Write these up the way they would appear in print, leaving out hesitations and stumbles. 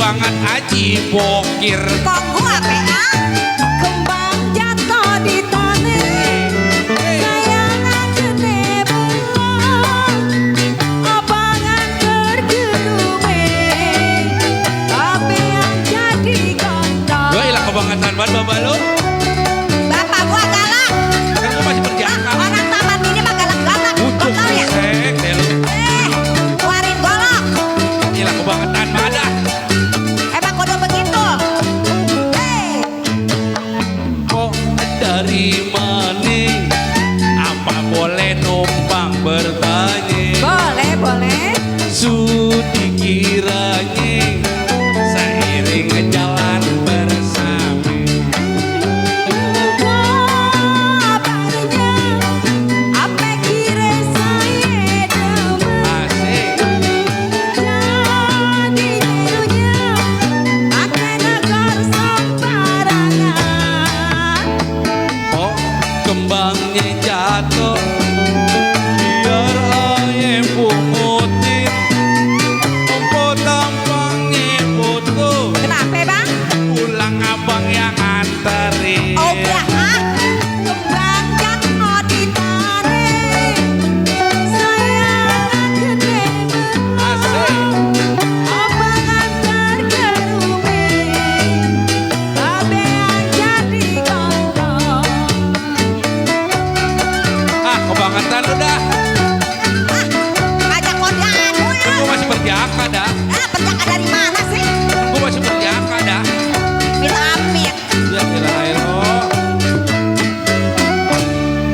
banget aji bokir. Kok gua PA kembang jatuh di tanah. Sayangan gede belum abangan terjerume. Tapi yang jadi kontol. Gue ilah kebangetan banget bapak lu. Bapak gua galak. Kan gue masih berjangka. Orang taman ini mah galak-galak. Ucuk Kontol ya. sek deh lu. Keluarin golok. Ilah kebangetan mana? Emang kudu begitu. Kok dari mana? Apa boleh numpang bertanya? Boleh, boleh. Sudi kiranya seiring jalan bersama. Kabarnya apa kira saya demen. Asik. Jadi dulunya pakai negor sembarangan. Oh, kembangnya jatuh biar ayah pungutin. Empok tampangnya foto Kenapa bang? pulang abang yang anterin. Oh ya kembang jatuh ditarik. Sayangan gede Asik. abangan terjerume. Babean jadi kontol. Ah, kebangetan udah. Ngajak kondangan lu ya. Gue masih berjaka dah. Perjaka dari mana sih? Gue masih berjaka dah. Amit-amit. Ya kirain oh.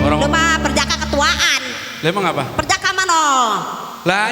Orang Lu mah perjaka ketuaan. emang apa? Perjaka mano. Lah